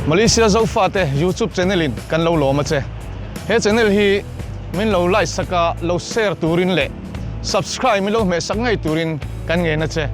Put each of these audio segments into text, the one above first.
Malaysia Zofate YouTube channel in kan lo lawm a che. He channel hi min lo like sak a, lo share turin leh subscribe min lo hmeh sak ngei turin kan ngen a che.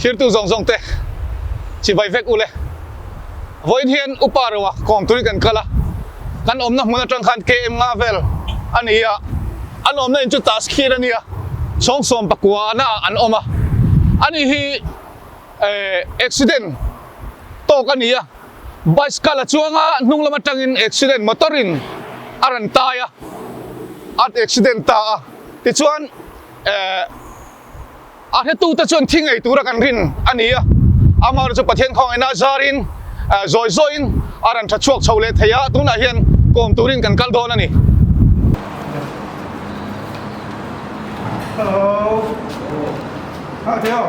Thirtu zawng zawng te chibai vek ule. Vawiin hian Upa Roa kawm turin kan kal a, kan awmna hmun atang khan KM nga vel a ni a, an awmna in chu Taskir a nia, chhawng 19 na ah an awm a, ani hi accident tawk a ni a. Bicycle a chuang a, hnung lam atangin accident motor in a rawn tai a, a accident ta a, tichuan eh a hretu te chuan thi ngei tura kan rin a ni a, amaherawhchu chu Pathian khawngaihna a zarin eh zawi zawiin a rawn tha chhuak chho leh thei a, tunah hian kawm turin kan kal dawn a ni. Hello. Ha theo.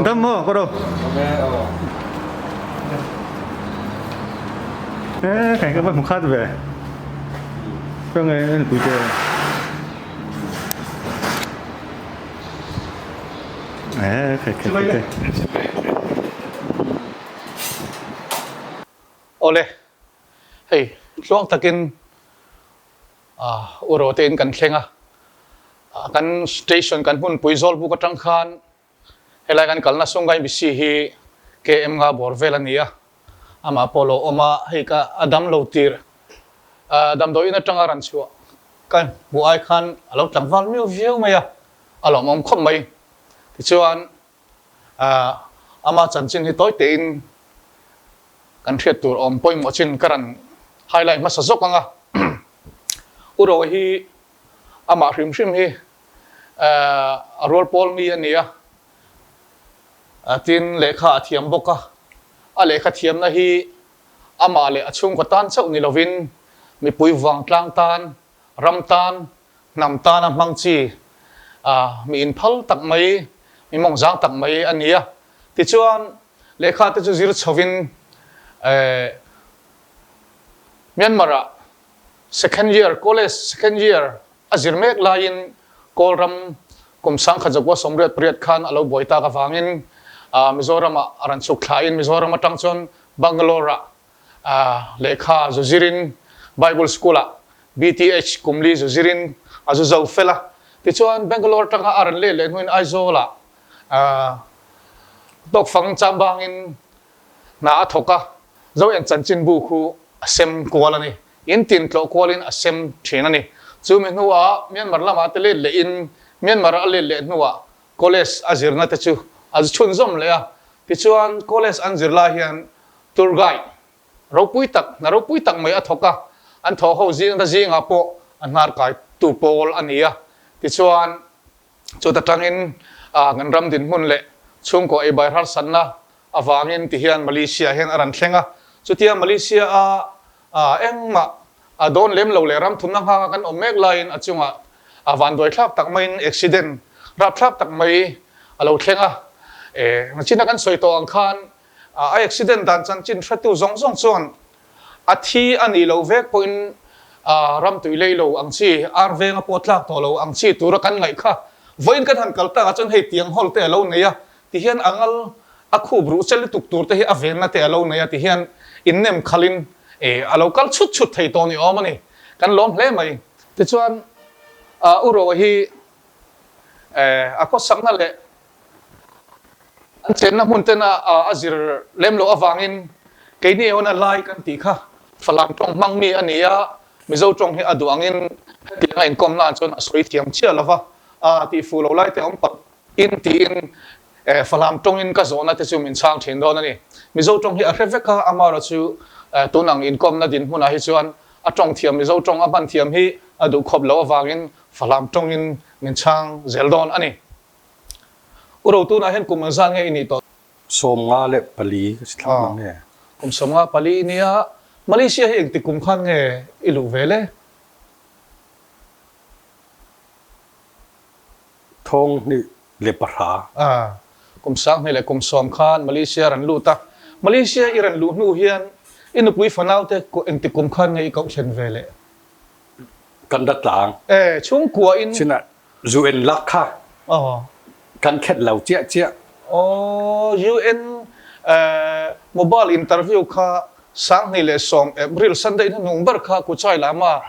Dam maw ka ro. Ê cái cái vật một khát về. Cho người anh cúi chơi. Ê cái cái cái. Awle hei tluang takin U Rotein kan thleng a, kan station kan hmunpui Zawlbuk atang khan helai kan kalna Sungai Bisi hi KM nga bawr vel a ni a, amah pawh lo awm a, hei ka a dam lo tir damdawiin atanga ran chhuah ka hmuh ai khan a lo tlangval miau viau mai a, a lawmawm khawp mai. Tichuan ama chanchin hi tawi tein kan hriat tur awm pawimawh chin ka rawn highlight hmasa zawk ang a. U Roa hi amah hrim hrim hi a rual pawl mi a ni a, tin lehkha a thiam bawk a, a lehkha thiamna hi amah leh a chhungkaw tan chauh ni lovin mipui vangtlang tan, ram tan, hnam tana hmang chi mi inphal tak mai, mi mawngzang tak mai a ni a. Tichuan lehkha te chu zir chhovin Myanmar-ah second year, college second year a zir mek laiin Kawlram kum sangkhat zakua 88 khan a lo buai tak avangin Mizoram-ah a rawn chhuk thlain Mizoram atang chuan Bangalore-ah lehkha zu zirin Bible School-ah BTH kum li zu zirin a zu zo fel a. Tichuan Bangalore atanga a rawn leh leh hnuin Aizawl-ah tawkfang chambangin hna a thawk a, Zoeng chanchinbu khu a sem kual a ni. In tin tlawh kualin a sem thin a ni. Chumi hnuah Myanmar lamah te let lehin Myanmar a let leh hnuah college a zirna te chu a chhunzawm leh a. Tichuan college an zir lai hian tour guide ropui tak, hna ropui tak mai a thawk a, an thawh ho zingna zingah pawh a hnar kai tu pawl a ni a. Tichuan chuta tangin kan ram dinhmun leh chhungkaw ei bai harsatna avangin ti hian Malaysia hian a rawn thleng a. Chutia Malaysia a engmah a dawn lem lo leh ram thumna nghanga kan awm mek laiin a chungah a vanduaithlak tak maiin accident rapthlak tak mai a lo thleng a. Nachina kan sawi tawh ang khan a accident dan chanchin hretu zawng zawng chuan a thi a nih loh vek pawhin ram tui lei lo ang chi, ar venga pawh tlak tawh lo ang chi tura kan ngaih kha vawiin kan han kal takah chuan hei tiang hawl te a lo nei a. Ti hian a ngal a khup ruh che lutuk tur te hi a venna te a lo nei a ti hian innem khalin a lo kal chhut chhut thei tawh ni awm a ni. Kan lawm hle mai. Tichuan U Roa hi a khawsakna leh an chenna hmun tena a zir lem loh avangin keini erawh a lai kan tih kha Falam tawng hmang mi a ni a, Mizo tawng hi a duh angin hetianga inkawmnaah chuan a sawi thiam chiah lova, tihfuh loh lai te a awm palh. In tiin Falam tawngin ka zawhna te chu min chhang thin dawn a ni. Mizo tawng hi a hre vek a, amaherawh chu tun ang inkawmna dinhmunah hi chuan a tawng thiam Mizo tawng a hman thiam hi a duh khawp loh avangin Falam tawngin min chhang zel dawn a ni. U Ro tunah hian kum engzat nge i nih tawh? 54 ka si thlak mang nge? Kum 54 i nia, Malaysia hi engtik kum khan nge i luh ve le? 2010. A, kum 2010 khan Malaysia rawn lut a. Malaysia i rawn luh hnu hian i nupui fanau te engti kum khan nge i koh thlen ve leh? Kan rat tlang. E, chhungkua in. Chinah UN lak kha kan khet lo chiah chiah. Aw, UN mobile interview kha 2010 April Sunday hnuhnung ber kha Kuchai lama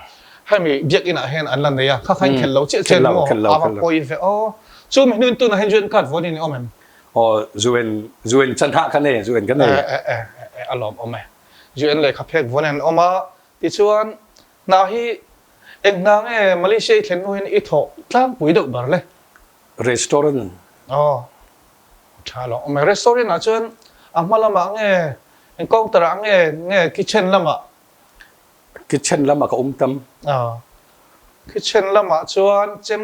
hemi biakinn ah hian an la nei a, kha kha in khelh lo chiah chiah ni maw? A va pawi ve aw. Chu mi hnuin tunah hian UN card vawn in i awm em? Aw, UN, UN chan hah ka nei, UN ka nei. E, e, e, a lawm awm e. UN lehkha phek vawn in an awm a, tichuan hna hi eng hna nge Malaysia i thlen hnu hian i thawh tlangpui deuh ber le? Restaurant. Aw, tha lo awm e. Restaurant ah chuan a hma lamah nge, eng counter ah nge, nge kitchen lamah? Kitchen lamah ka awm tam. Aw, kitchen lamah chuan chem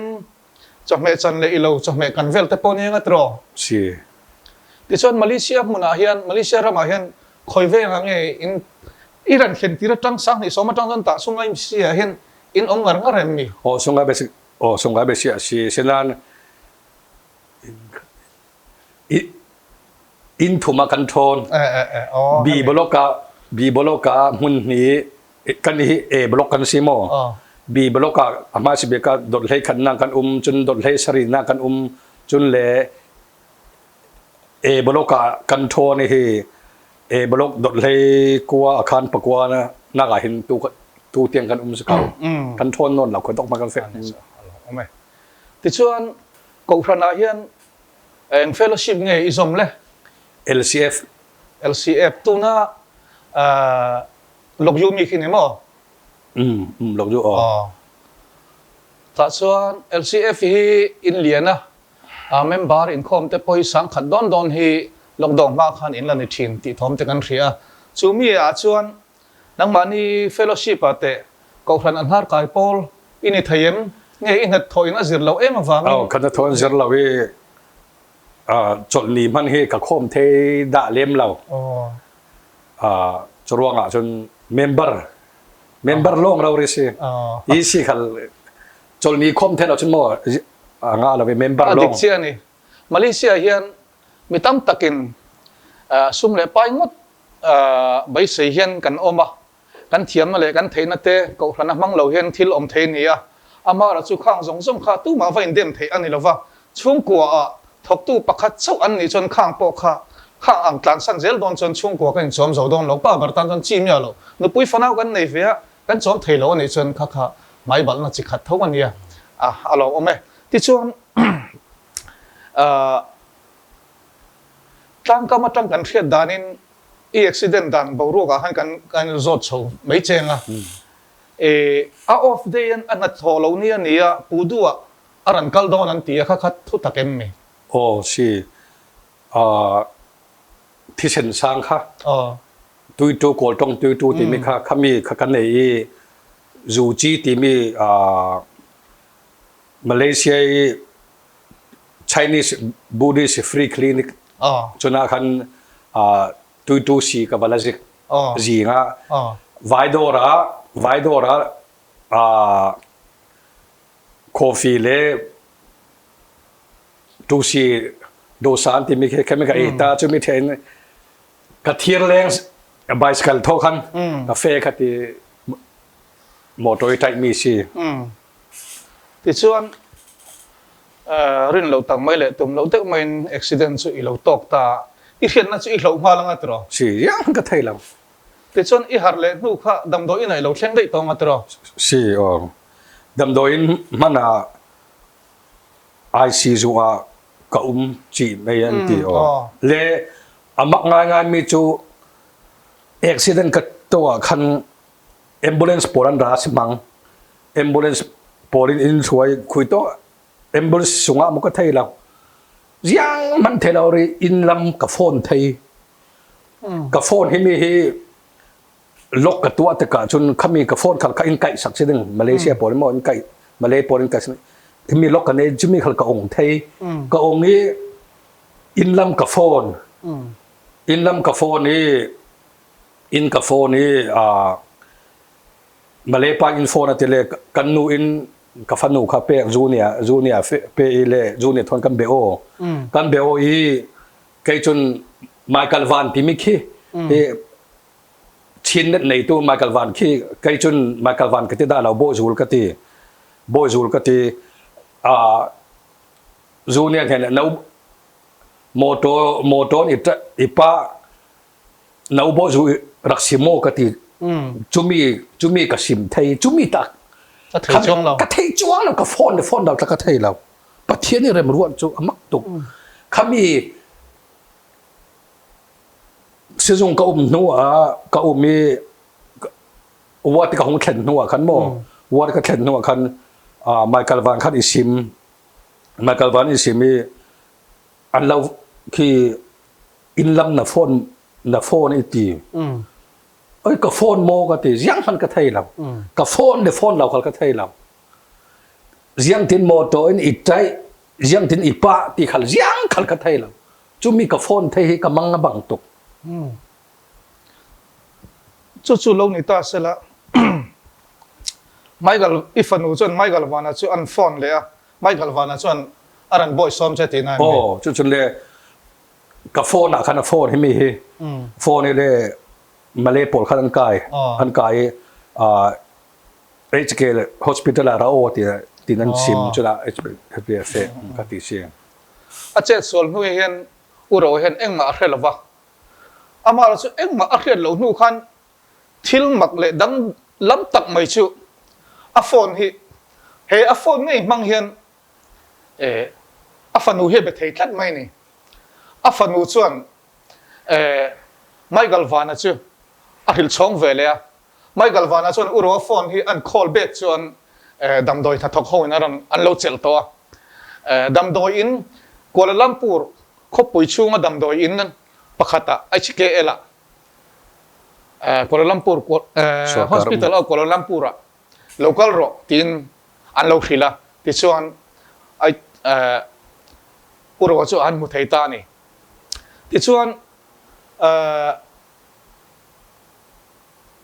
chawhmeh chan leh ilo chawhmeh kan vel te pawh nia ngat rawh. Si. Tichuan Malaysia hmunah hian, Malaysia ramah hian khawi vengah nge in i rawn thlen tir atang 2010 atang chuan tah Sungai Besi ah hian in awm ngar ngar em mi? Aw, Sungai Besi Aw sungkai be siah si sinan inn thum ah kan ṭhawn. B block ah B block ah hmun hnih kan hi A block kan si maw? B block ah a hma si bik ah dot hlei khatnak kan um cun dot hlei sarihnak kan um cun le A block ah kan ṭhawn i hi A block dot hlei kua a khan pakua nak ah hin tu tu tiang kan um si ko. Kan ṭhawn nawn lo kho dok ma kan fek. Awm e. Tichuan Kohhran ah hian eng fellowship nge i zawm le? LCF. LCF tuna Lokyu mi khi ni maw? Um Lokyu aw. Tah chuan LCF hi in lian a, A member inkhawm te pawh hi 10,000 dawn dawn hi lockdown hma khan in la ni thin tih thawm te kan hria a. Chu mi ah chuan nangmahni fellowship ah teh Kohhran a hnar kai pawl i ni thei em? Nge i hnathawh in a zir loh em avangin? Aw, ka hnathawh in zir lo i chawlhni hman hi ka khawm thei dah lem lo. Cu ruangah cun member member lawng ro ri si. I si khal Chawlhni khawm theih lo cun maw a ngah lo i member lawng. A dik chiah a ni. Malaysia hian mi tam takin sum leh pai ngawt beisei hian kan awm a, kan thiamna leh kan theihna te kohhran a hmang lo hian thil awm thei a ni a. Amaherawh chu khang zawng zawng kha tumah va indem theih a ni lo va, chhungkua ah thawktu pakhat chauh an nih chuan khang pawh kha khang ang tlansan zel dawn chuan chhungkua kan inchawm zo dawn lo. Pa ber tan chuan chi miah lo. Nupui fanau kan nei ve a, Kan chawm thei lo a nih chuan kha kha hmai balhna chi khat tho a nia, a a lo awm e. Tichuan tlangkam atang kan hriat danin i accident dan boruak ah khan kan kan zawt chho mai cheng a. A off day an a hnathawh loh ni a ni a, Pu Duh ah a rawn kal dawn an ti a, kha kha thu tak em mi? Aw si, thisen sang kha tuitu kawltawng tuitu timi kha khami kha kan nei i zuci timi Malaysia i Chinese Buddhist Free Clinic cun ah khan tuitu si ka va la zik zing ah Vaidawr ah Vaidawr ah coffee le tusi dosa an timi khi kemi ka ei ta cu mi then ka thir leng bicycle tho khan ka fe kha ti motor i taih mi si. Tichuan rin lo tak mai leh tum lo deuh maiin accident chu i lo tawk ta a, i hriatna chu i hloh nghal anga tiraw? Si, riang ka thei lo. Tichuan i harh leh hnu kha damdawiin ah i lo thleng daih tawng a tiraw? Si, aw. Damdawiin hman ah ICU ah ka um chih mai an ti aw. Le a mak ngaingai mi cu accident ka tuah khan ambulance pawl an ra si hmang. Ambulance pawl in inn hruai khui to ambulance sungah mu ka thei lo. Ziang man thei lo ri inn lam ka phone thei. Ka phone hi mi hi lock ka tuah tikah cun khami ka phone khal kha in kaih sak si ding Malaysia pawl maw in kaih Malay pawl in kaih mi lock ka nei cumi khal ka ong thei ka ong i inn lam ka phone inn lam ka phone i inn ka phone i Malay pa inn phone ati le kan nu in ka fanu kha pek junior junior pe i le junior thon kan be o kan be o i kei cun Michael Van timi khi hi Chin net neitu Michael Van khi kei cun Michael Van ka ti dah lo Bawizul ka ti Bawizul ka ti junior hen no motor motor i i pa no bo zu rak si mo ka ti chumi chumi ka sim thei chumi tak ka thei chuang lo ka thei chuang lo ka phone le phone lo ka thei lo Pathian i rem ruan chu amak tuk khami sizung ka um hnu ah ka um i wat ka hung thlen hnu ah khan mo wat ka thlen hnu ah khan Michael Van khan i sim Michael Van i sim i an lo khi inn lam na phone na phone i ti oi ka phone mo ka ti ziang hman ka thei lo ka phone le phone lo khal ka thei lo ziang tin motor in i tai ziang tin i pa ti khal ziang khal ka thei lo chumi ka phone thei hi ka mang a bang tuk chu chu lo ni ta sela Michael i fanu chuan Michael Vana chu an phone le a Michael Vana chuan a ran bawi sawm che ti na oh chu chun le ka phone ah khan a phone hi mi hi phone hi le Malay pawl khan an kai an kai HK hospital ah ra aw ti tin an sim chula HBF ka ti si a chet sual hnu hian uro hian engmah a hre lova amah chu engmah a hriat lo hnu khan thil mak leh dang lam tak mai chu a phone hi he a phone ngei hmang hian a fanu hi a be thei tlat mai ni. A fanu chuan Michael Vana chu a hrilh chhawng ve leh a. Michael Vana chuan U Roa phone hi an call back chuan damdawi hnathawk ho in a rawn an lo chelh tawh a. Damdawi in Kuala Lumpur khawpui chhunga damdawi in pakhatah HKL ah Kuala Lumpur Hospital of Kuala Lumpur ah lo kal rawh tiin an lo hrilh a, tichuan U Roa chu an hmu thei ta a ni. Tichuan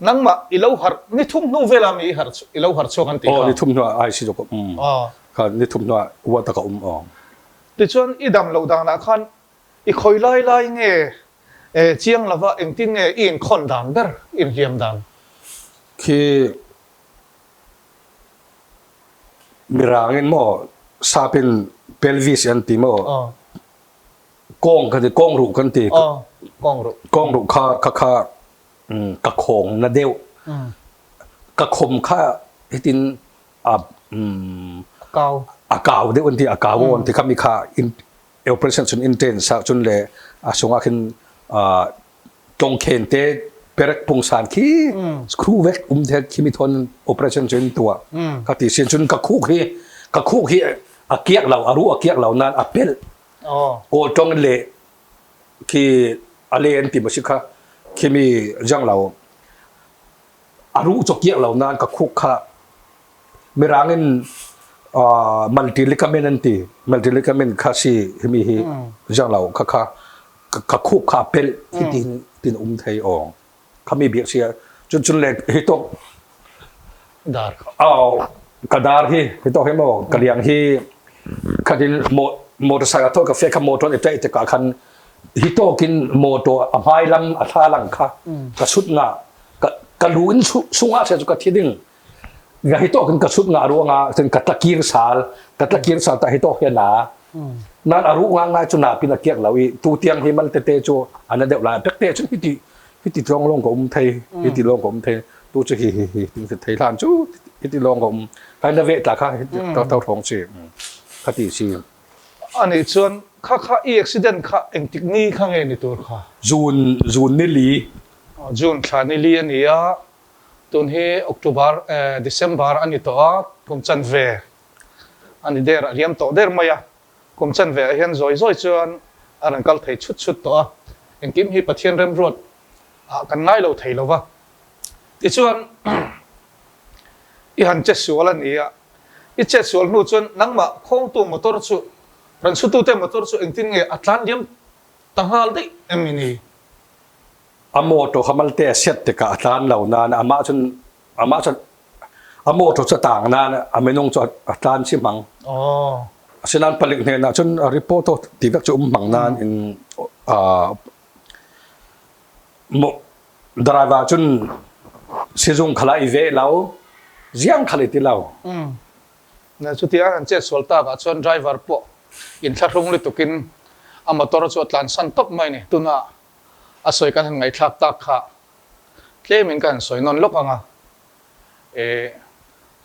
nangmah i lo harh ni thum hnu velah mi i harh i lo harh chhuak an tih kha. Aw ni thum hnuah ai si zawk um kha ni thum hnuah uah tak a um aw. Tichuan i dam loh danah khan i khawi lai lai nge chiang lova engtin nge i inkhawn dan ber inhliam dan? Khi mirang in maw sap in pelvis an ti maw kawng kan ti kawng ruh kan ti kawng ruh kha kha kha ka khawng na deuh ka khom kha hitin a a kau deuh an ti a kau an ti kha mi kha in operation chun in ten sa chun le a sungah khin tongkhen te Perek pungsan khi screw vek um the khi mi thon operation cun tua ka ti sin cun ka khuk hi ka khuk hi a kiak lo a ru a kiak lo nan a pel kawl tong le khi a le an ti ma si kha khi mi jang lo a ru cho kiak lo nan ka khuk kha mirang in multi ligament an ti multi ligament kha si himi hi jang lo kha kha ka khup kha pel hi tin tin um thei ong khami biak sia chun chun le hi tok dar aw ka dar hi hi tok hi mo ka liang hi khatin mo motorcycle to ka fe kha motor e te ka khan hi tokin motor a hmai lam a thla lang kha ka sut nga ka ka lu in sunga se chu ka thi ding ga hi to kan ka sut nga ruanga cun ka tlakir sal ka tlakir sal ta hi to hian na nan aru nga ngai chu na pin a kiak lo i tu tiang hi man te te chu ana deuh lai pek te chu hi ti hi ti tlong long ko um thei hi ti long ko um thei tu chu hi hi hi ting thei hlan chu hi ti long ko um kai na ve tla kha to to thong chi kha ti si ani chuan kha kha i accident kha engtik ni kha nge ni tur kha June June ni li June thla ni li ani a Tun hi October, December a ni tawh a, kum chanve a ni der, a liam tawh der mai a. Kum chanve ah hian zawi zawi chuan a rawn kal thei chhut chhut tawh a, engkim hi Pathian remruat ah kan ngai lo thei lo va. Tichuan i han che sual a ni a, i chet sual hnu chuan nangmah khawngtu motor chu, rawn chhutute motor chu engtin nge a tlan liam ta nghal daih em i ni? A mawtaw kha malte a set tikah a tlan lo nain amah cun amah cu a mawtaw cu a taang nain a minung cu a tlan si hmang. Oh. Asinain palik hnen ah cun report ti vek cu um hmang nain in driver cun sizung khala i ve lo ziang khal i ti lo. Na cuti an chet sual tak ah cun driver pawh inthlahrung lutukin a motor chu a tlan san tawp mai ni. Tuna a sawi kan han ngaihthlak tak kha tlemin ka han sawi nawn lawk ang a, e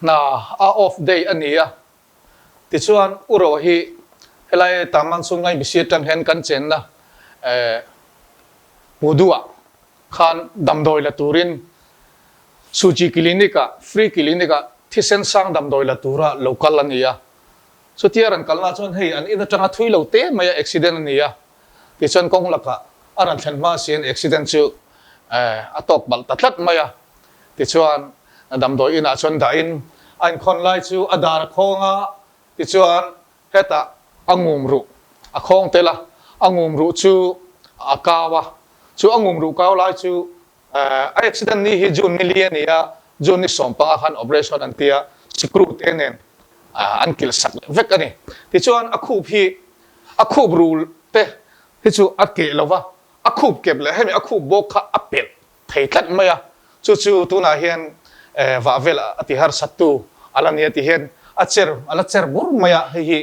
hna a off day a ni a, tichuan u ro hi helai Tamang Sungai Bisi atang hian kan chenna e Pudu ah khan damdawi la turin Suchi Clinic ah free clinic ah thisen sang damdawi la tura lo kal a ni a, chutia rawn kalna chuan hei an in atanga thui lo te mai a accident a ni a. Tichuan kawng lakah a rawn thlen hma siin accident chu a tawk balh ta tlat mai a. Tichuan damdawi inah chuan dahin a inkhawn lai chu a dar a khawng a, tichuan hetah a ngum ruh a khawng tel a, a ngum ruh chu a kau a, chu a ngum ruh kau lai chu A accident ni hi June ni li a ni a, June ni sawmpanga khan operation an ti a, sikru te nen an kilh sak leh vek a ni. Tichuan a khup hi a khup rul te hi chu a keh lo va, a khup kep leh hemi a khup bawk kha a pelh thei tlat mai a, chu chu tunah hian vah vel a ti harsattu a la ni a ti hian a cher a la cher bur mai a, hei hi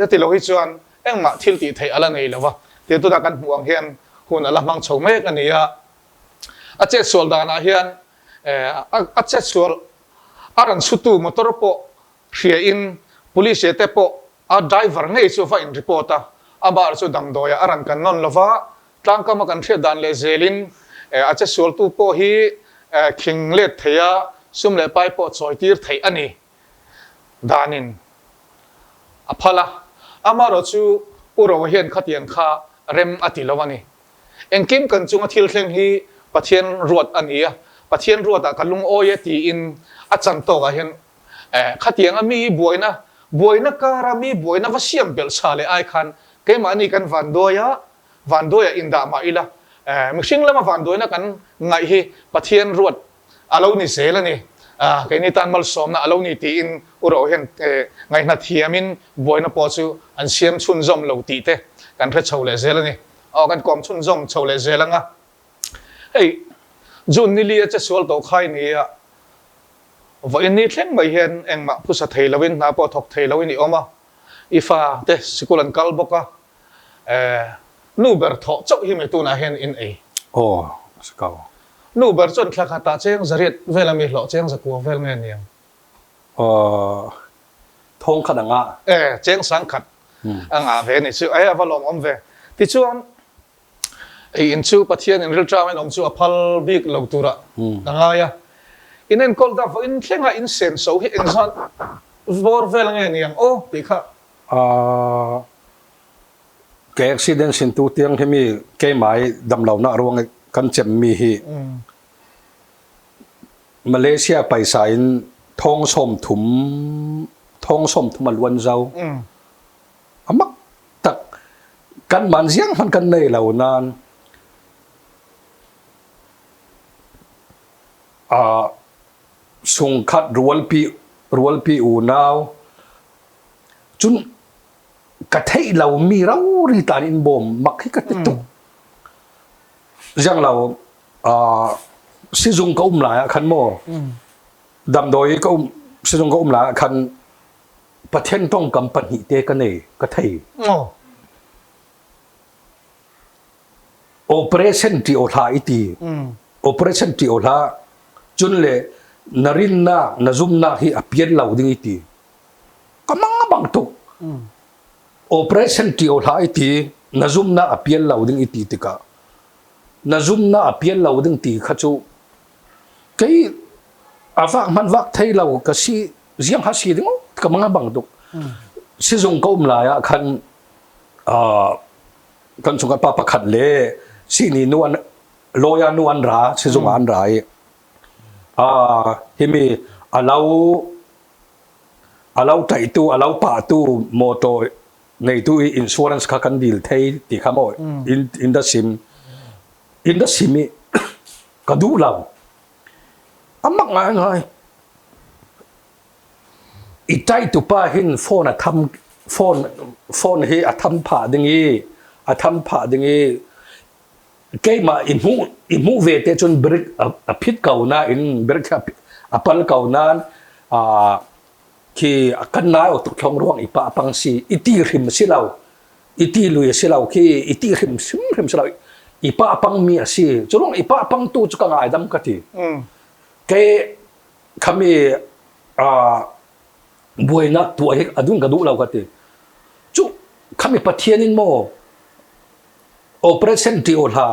a ti lo hi chuan Engmah thil tih theih a la nei lo va, tia tunah kan hmuh ang hian hun a la hmang chho mek a ni a. A chetsual danah hian a chetsual a rawn chhutu motor pawh hriain police te pawh a driver ngei chu va in report a, a bar chu damdawiah a rawn kan nawn lo va, tlangkama kan hriat dan leh zelin a chetsualtu pawh hi khing let thei a, sum leh pai pawh chawi tir theih a ni. danin a phal a, amaherawh chu U Roa hian khatiang kha rem a ti lo a ni. Engkim kan chunga thil thleng hi Pathian ruat a ni a, Pathian ruatah ka lungawi e tiin a chan tawkah hian khatianga mi buaina, buaina kara mi buaina va siam belh chha leh ai khan keimahni kan vanduai a, vanduaiah indah mah ila mihring lama vanduaina kan ngaih hi Pathian ruat a lo ni zel a ni. Keini tan malsawmna a lo ni tiin U Ro hian ngaihna thiamin buaina pawh chu an siam chhunzawm lo tih te kan hre chho leh zel a ni. Aw kan kawm chhunzawm chho leh zel ang a. Hei June ni li a che sual tawh khai ni a, vawiin ni thleng mai hian engmah phusa thei loin hna pawh thawk thei loin i awm a, i fa te sikul an kal bawk a, Nu ber thawh chauh hi mai tunah hian in ei. Aw, a si ko. Nu ber chuan thla khatah cheng zariat vel ami hlawh cheng zakua vel nge niang? Aw, thawng khat a ngah. E, cheng sang khat a ngah ve ni chu. E, a va lawmawm ve. Tichuan, Ei in chu Pathian in rilṭam in awm chu a phal bik lo turah ka ngai a. In enkawl dak vawiin thlenga in senso hi engzat vawr vel nge ni ang aw tih kha. Ahh ka accident sin tu tiang hi mi keimah i damlohna ruang i kan chem mi hi Malaysia paisa in thawng 30 thawng 30 a luan zo. A mak tak kan man ziang hmanh kan nei lo nain ah sungkhat rualpi rualpi unau cun ka theih lomi rori tan in bawm mak hi ka ti tuk. Ziang lo ah sizung ka um lai ah khan maw damdawi ka um sizung ka um lai ah khan Pathian tawngkam pahnihte ka nei, ka thei. Operation ti aw hlah i ti. Operation ti aw hlah. Cun le na rinnak, na zumnak hi a pian lo ding i ti. Ka mang a bang tuk. Operation ti aw hlah i ti, na zumnak a pian lo ding i ti tikah na zumnak a pian lo ding ti kha cu kei a vak hmanh vak thei lo ka si ziang ha si ding ka mang a bang tuk sizung ka um lai ah khan kan chung pa pakhat le sini nu an lawyer nu an ra sizung an ra i himi alo alo taitu alo pa tu motor neitu i insurance kha kan dil thei ti kha mo in in da sim in da sim i ka duh lo Amak ngaingai. I taitupa hin phone a tham phone phone hi a tham phah ding i a tham phah ding i keimah i hmuh i hmuh ve te cun brick a phit ko nain brick a pal ko nain khi kan nai tuk thlong ruang i pa pang si i ti hrim si lo i ti lui a si lo khi i ti hrim hrim hrim si lo i pa pang mi a si cu ruang i pa pang tu cu ka ngai dam ka ti ke khami a buainak tuah hi adun ka duh lo ka ti cu khami pathian in maw operation ti o hla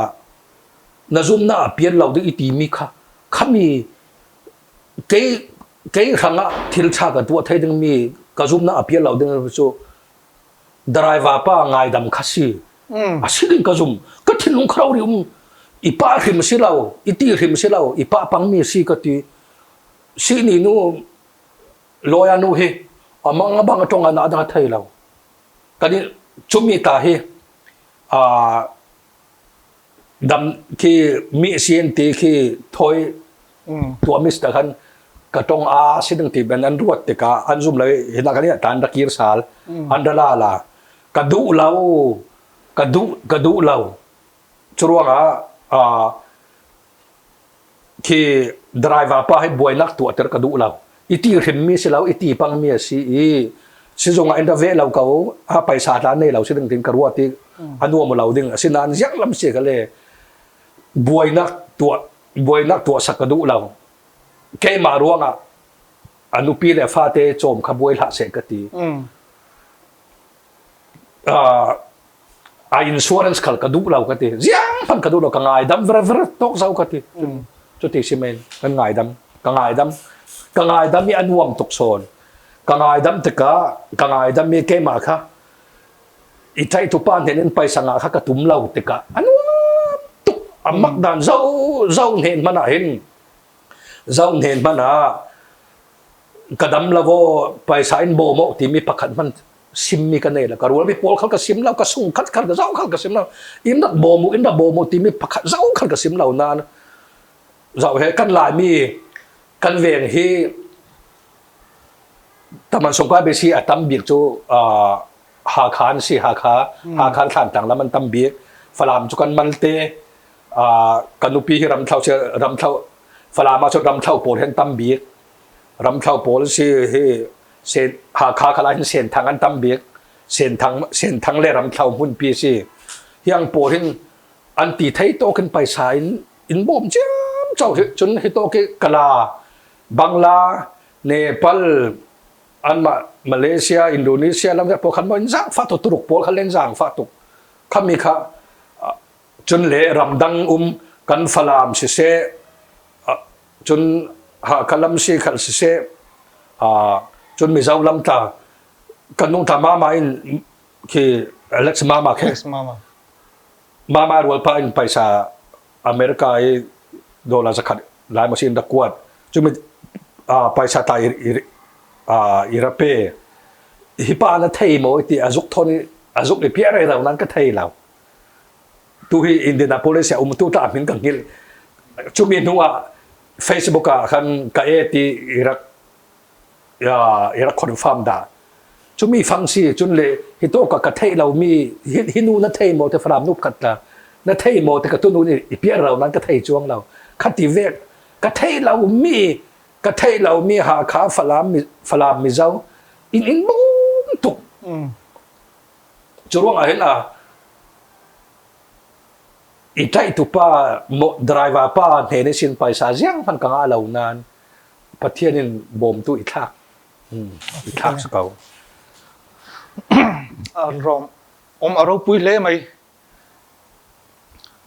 na zum na pian lo ding i ti mi kha khami kei kei hrangah thil tha ka tuah thei ding mi ka zum na pian lo ding cu driver pa ngaidam kha si a si ding ka zum ka thinlung kha ri um i pa hrim si lo i ti hrim si lo i pa pang mi si ka ti si ni nu lawyer nu hi amang abang atong ana dang thei lo kan chumi ta hi a dam khi mi sian ti khi thoi tuah mis ta khan ka tong a si ding ti ben an ruat tikah an zum lai hina kan tan ra kir sal an ra la la ka duh lo ka duh ka duh lo curuangah a khi driver pa hi buainak tuahter ka duh lo i ti hrim mi si lo i ti pang mi a si i sizung ah in ra ve lo ko a paisa tla nei lo si ding tin ka ruat i a nuam lo ding asinain ziak lam si ka le buainak tuah buainak tuah sak ka duh lo keimah ruangah a nupi le fate cawm kha buai hlah seh ka ti a insurance khal ka duh lo ka ti ziang hmanh ka duh lo ka ngaidam ver ver tok zau ka ti cuti si men kan ngaidam ka ngaidam ka ngaidam i a nuam tuk sawn ka ngaidam tikah ka ngaidam i keimah kha i ṭai tu pa hnen in paisa ngah kha ka tum lo tikah a nuam tuk a mak dan zo zo hnen hmanh ah hin zo hnen hmanh ah ka dam lo paisa in bawm awk timi pakhat hmanh simmi ka nei lo ka rual mi pawl khal ka sim lo ka sung khat khal ka zau khal ka sim lo in rak bawm u in rak bawm u timi pakhat zau khal ka sim lo nain zau he kan laimi kan veng hi taman sungkai besi a tam bik cu Hakha an si Hakha Hakha thlan tang lam an tam bik Falam cu kan mal te kan nupi hi ramthlo ramthlo Falam ah cun ramthlo pawl hi an tam bik ramthlo pawl si hi sen Hakha khala hin Senthang an tam bik Senthang Senthang le ramthlo hmunpi si hiang pawl hin an ti thei tawk in paisa in in bawm ciam chau hi cun hi tawk hi kala Bangla Nepal anmah Malaysia Indonesia lam pawl khan mo in zangfah tuk Turuk pawl kha len zangfah tuk khami kha. Cun le ramdang um kan Falam siseh, cun Hakha lam si khal siseh, cun Mizo lam tla kan nung tla mama in khi Alex Mama khi Alex Mama. Mama rual pa in paisa America i dollar zakhat lai ma sin rak kuat cumi paisa ta i ra pe hi pa na thei maw ti azuk thon i azuk i pia re lo nan ka thei lo tu hi Indianapolis um tu ta min ka ngil cumi hnu ah Facebook ah khan ka e ti i rak i rak confirm dah cumi fang si cun le hi to ka ka thei lo mi hi nu na thei maw te faram nu khat la na thei maw te ka tu nu ni i piar lo nan ka thei chuang lo khati vek ka thei lo mi ka thei lo mi ha kha falam falam mizo in in bum tuk cu ruang ah hin a i tlaih tu pa driver pa hne ne sin paisa ziang hman ka nga lo nan Pathian in bawmtu i thlak i thlak si ko. Rom om a ropui hle mai.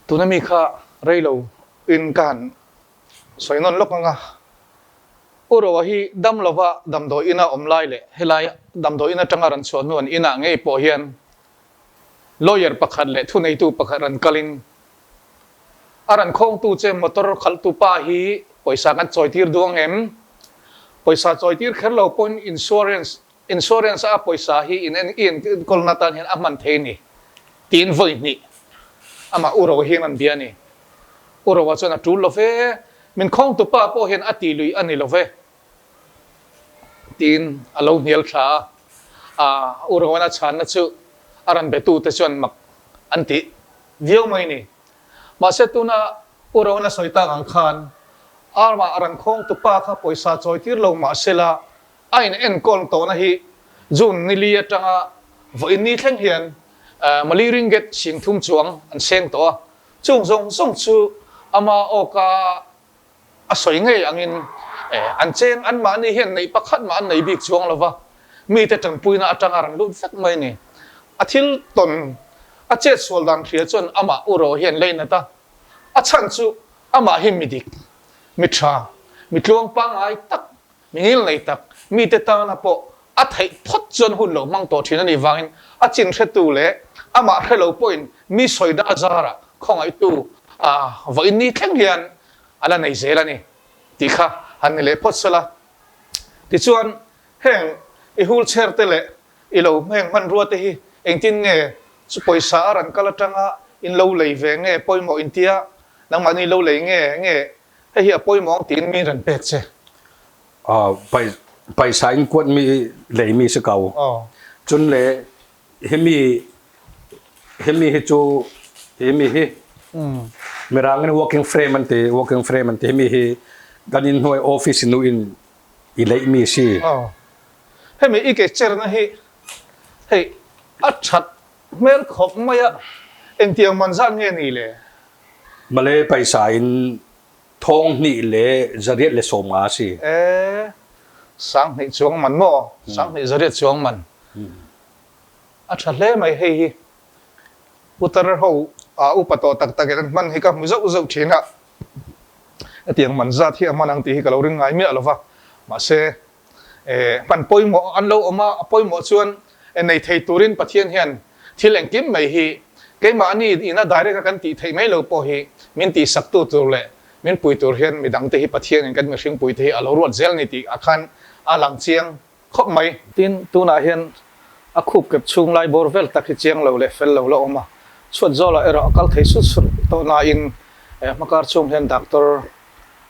Tuna mi kha reilo in kan soi non lok anga. Uro hi dam lova damdawi ina om lai le helai damdawi ina tanga ran chuan nuan ina ngei pawh hian lawyer pakhat leh thuneitu pakhat ran kalin A ran khawngtu che motor khalhtu pa hi pawisa kan chawitir duh ang em? Pawisa chawitir kher lo pawhin insurance insurance a pawisa hi in en i enkawlna tan hian a hman thei ni tiin vawi hnih amah U Roa hian an bia a ni. U Roa chuan a tul lo ve, min khawngtu pa pawh hian a ti lui a ni lo ve tiin a lo hnial thla a. U Roan a chhanna chu a ran betute chuan mak an ti viau mai ni. Mahse tuna U Rohan a sawi tak ang khan Arma a ran khawngtu pa kha pawisa chawi tir lo mahsela a in enkawl tawhna hi June nili atanga vawiin ni thleng hian Mali ringgit 3000 chuang an seng tawh a, chung zawng zawng chu ama awka A sawi ngei angin an cheng anmahni hian neih pakhat mah an nei bik chuang lo va, mite tanpuina atanga rawn lut vek mai a ni. A thil tawn a chet sual dan hria chuan amah u ro hian lei nat a, a chhan chu amah hi mi dik, mi tha, mi tluang pangngai tak, mi ngil nei tak, mite tana pawh a theih phawt chuan hun lo hmang tawh thin a nih vangin a chin hretu leh amah hre lo pawhin mi sawi dah zarah khawngaihtu vawiin ni thleng hian a la nei zel a ni tih kha han ni leh phawt sela. Tichuan, heng i wheelchair te leh i lo hmeng hmanrua te hi engtin nge chu pawisa a rawn kal atanga in lo lei ve nge pawimawh intia nangmahni lo lei nge nge hei hi a pawimawh ang tiin mi rawn pek che. Paisa in kuat mi lei mi si ko. Cun le himi himi hi cu himi hi mirang in working frame an ti working frame an ti himi hi kan in hnuai office nu in i leih mi si. Hemi i ke cherna hi hei a that hmel khawp mai a engtiang man zat nge ni le? Malay paisa in 2850 a si. E, 2000 chuang man maw? 2800 chuang man. A tha hle mai hei hi. Putar ho a upa tawh tak tak in an hman hi ka hmu zauh zauh thin a. Hetiang man zat hi a hman ang tih hi ka lo ring ngai miah lo va. Mahse, Hman pawimawh an lo awm a, a pawimawh chuan nei thei turin Pathian hian thil engkim mai hi keimahni ina direct a kan tih theih mai lo pawh hi min tihsaktu tur leh min pui tur hian midangte hi Pathianin kan mihring puite hi a lo ruat zel ni tih ah khan a lang chiang khawp mai. Tin, tunah hian a khup kep chhung lai bawr vel tak hi chiang lo leh fel lo la awm a, chhuat zawlah erawh a kal thei sut sut tawh nain hmakar chhung hian doctor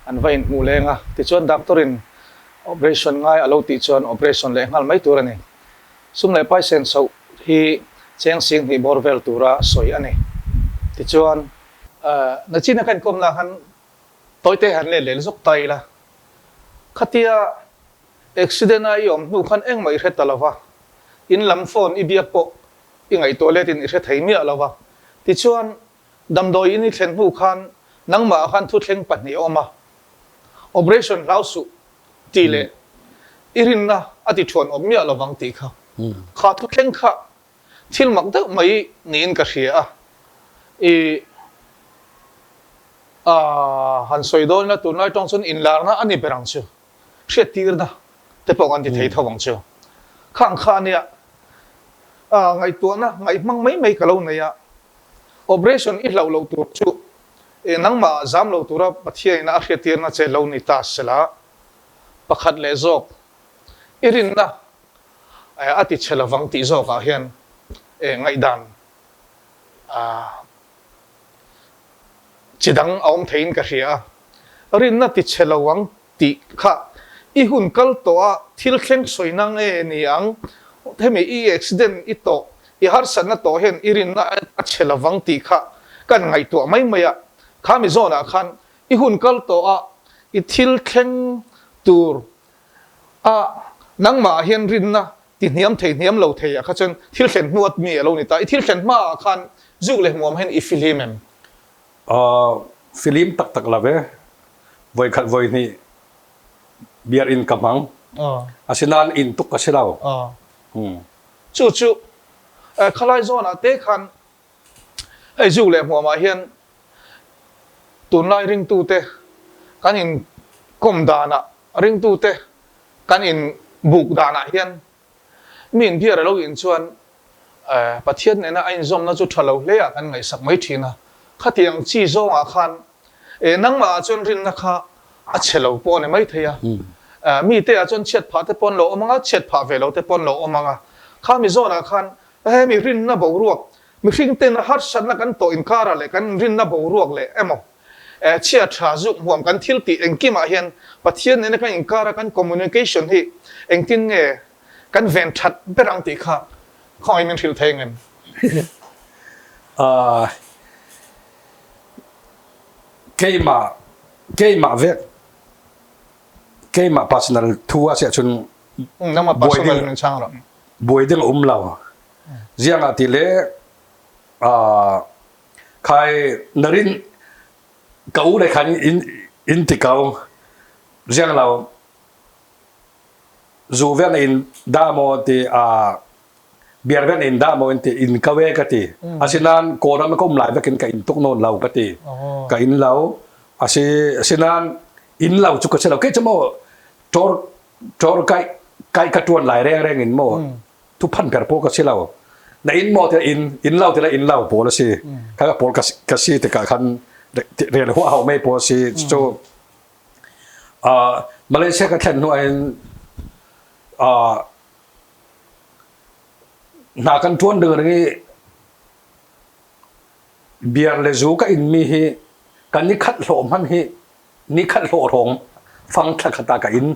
an va inhmuh leng a, tichuan doctor in operation ngai a lo tih chuan operation leh nghal mai tur a ni. Sum leh pai sen chhoh hi cheng 2000 bawr vel tura sawi a ni. Tichuan. Nachina ka inkawmna khan tawite han let leh zawk ta ila, khatia accident a i awm hnu khan engmah i hre ta lova, in lam phone i biak pawh i ngaihtuah letin i hre thei miah lova, tichuan Damdawi in i thlen hnu khan nangmah khan thuthleng pahnih a awm a, operation hlau suh tih leh i rinna a ti thuan awm miah lovang tih kha. Kha thuthleng kha thil mak deuh mai niin ka hria a, i. Han sawi dawn ila tunlai tawng chuan inlarna a ni ber ang chu. Hriattirna te pawh kan ti thei tho ang chu. Khang kha ania ngaihtuahna ngaihhmang mai mai ka lo nei a. Operation i hlauh loh tur chu nangmah zam lo tura Pathianina a hriattirna che lo ni ta sela pakhat leh zawk i rinna a ti chhe lovang tih zawkah hian ngaihdan chi dang a awm theiin ka hria a. Rinna ti chhe lo ang tih kha i hun kal tawh a thil thleng sawi na nge ni ang? Hemi i accident i tawh, i harsatna tawh hian i rinna a chhe lovang tih kha kan ngaihtuah mai mai a. Kha mi zawnah khan i hun kal tawh a i thil thleng tur a nangmah ah hian rinna ti hniam thei hniam lo thei ah kha chuan thil thlen hnu at mi a lo ni ta. I thil thlen hma ah khan zuk leh hmuam hian i fihlim em? Fihlim tak tak lo ve. Voikhat voihnih beer in ka hmang. Asinain inn tuk ka si lo. Chu chu khalai zawn ah te khan hei zuk leh hmuam ah hian tunlai ringtute kan in kawm dan ah ringtute kan in buk dan ah hian mi in beer a lo in chuan Pathian nena a inzawmna chu tha lo hle ah kan ngaihsak mai thin a. Khatiang chi zawng ah khan nangmah ah chuan rinna kha a chhe lo pawh a ni mai thei a. Mite ah chuan chhiat phah te pawh an lo awm ang a, chhiat phah ve lo te pawh an lo awm ang a. Kha mi zawn ah khan hemi rinna boruak, mihring tena harsatna kan tawh inkar ah leh kan rinna boruak leh emaw chhia tha zuk hmuam kan thil tih engkim ah hian Pathian nena kan inkar a kan communication hi engtin nge kan ven that ber ang tih kha khawngaih min hrilh thei engem? Keimah keimah vek keimah personal thu a siah cun nangmah personal min chang rawh. Buai ding a um lo. Ziang ah ti le khai narin ka u le khan in in ti ko ziang lo zu ven in dah maw ti a beer ven in dah maw in ti in ka ve ka ti. Asinain Kawlram ka um lai vekin ka in tuk nawn lo ka ti. Ka in lo. Asi asinain in lo cu ka si lo. Kei cu maw tor tor kai kai ka tuan lai reng reng in maw thu phan per pawl ka si lo. Na in maw ti in in lo ti la in lo pawl a si. Kha ka pawl ka si tikah khan rel huah hau mei pawl si. Cu Malaysia ka thlen hnu ahhin hna kan ṭuan ding ring i beer le zu ka inmi hi kan ni khat hlawh hmanh hi ni khat hlawh hrawng fang thla khat ah ka in.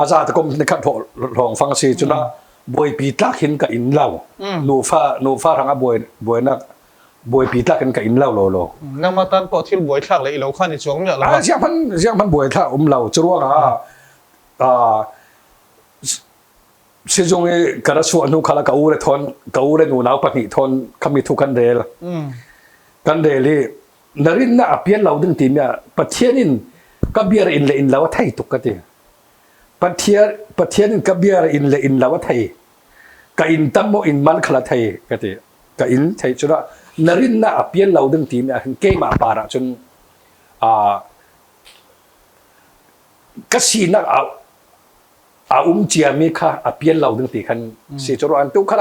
A za te kum ni khat hlawh hrawng fang si cun ah buaipi tlak hin ka in lo. Nufa nufa hrang ah buai buainak buaipi tlak in ka in lo law law. Nangmah tan pawh thil buaithlak le i lo khan i chuang miah lo a. Ziang hman ziang hman buaithlak um lo. Cu ruangah sizung i ka ra chuah hnu khala ka u le thon ka u le nunau pahnih thon khami thu kan rel. Kan rel i na rinna a pian lo ding ti mi ah Pathian in ka biar in le in lo a thei tuk ka ti. Pathian Pathian in ka biar in le in lo a thei. Ka in tam maw in man khala thei ka ti. Ka in thei cu dah na rinnak a pian lo ding timi ah hin keimah par ah cun ka sinak a a um ciami kha a pian lo ding ti khan si cu ruah tu kha